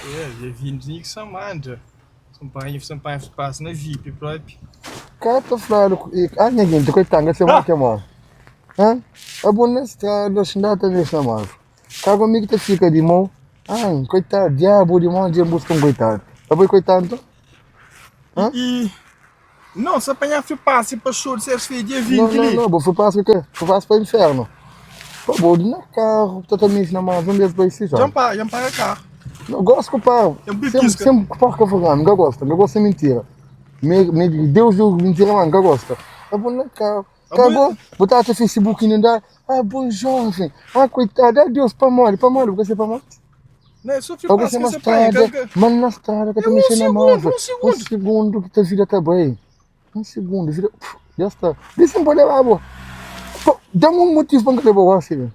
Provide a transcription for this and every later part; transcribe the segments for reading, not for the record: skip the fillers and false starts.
É, dia 25 ki sa manda. Sampanha, sampanha passa na VIP propi. Ka ta fladu ku e ah nha gente koitadu nha se mó ke mó ah abo na strada xinda ta mexe na móvel ka go mi ki ta fika di mô ah koitadu diabu di mó dja buska un koitadu abo é koitadu nton ah. E não, se apanhar fui passe pa show de Sérgio Feio dia 20 Não, não, li. não, bo fui passe pa ke? Fui passe pa inferno. Pa bo di na carro, ta ta mexe na móvel un bes bai si Já jovem. paga, já paga carro. Não gosto que paro. É um Sempre, pipisca. sempre que porca vergonha, nunca gosta, nunca gosta de mentira. Me, me, Deus deu mentira, mas nunca gosta. Tá bom na cara. Cagou, botar até Facebook não dá. Ah, bom jovem. Ah, coitado. Ah, Deus, pa mole, pa mole, você pa mole. Não, é só fui Algo passe assim que na você apanha. estrada, que- mas na estrada que É tá um mexendo na segundo, móvel. um Um segundo. segundo que tua vida tá bem. Um segundo, vida. Puf, já está. Dizem pode levar, boa. Pô, Dá-me um motivo para que levar assim.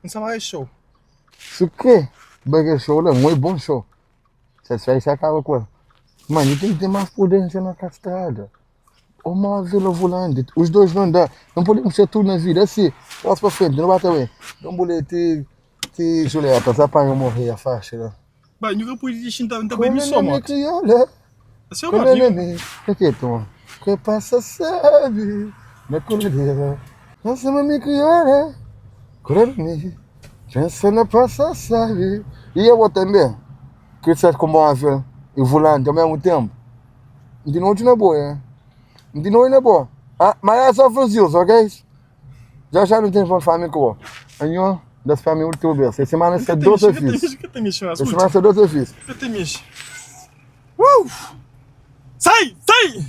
Não sabe mais show. Se que bagulho show lá, um bom show. Se aí você acaba com ela. Mano, tem que ter mais prudência na estrada. O móvel ou volante, os dois não dá. Não podemos ser tudo na vida. Assim, passo para frente, não bate bem. Dá um bolete, te Julieta, se apanha morrer a faixa lá. Bem, nunca pude dizer então também me sou Como moto. crioula, Seu como moto. é que que é, Que passa sabe, na coladeira. Nossa, mami crioula, como pensa na passa sabe. E eu também, que você com móvel e volante ao mesmo tempo. De noite na boa, é? De noite na boa. Ah, mas é só fuzil, ok? Já já não tem família com o. Das famílias última vez. Essa semana é 12 vezes. Que tem mexe, Essa semana é 12 vezes. Que tem mexe. Uh! Sai, sai!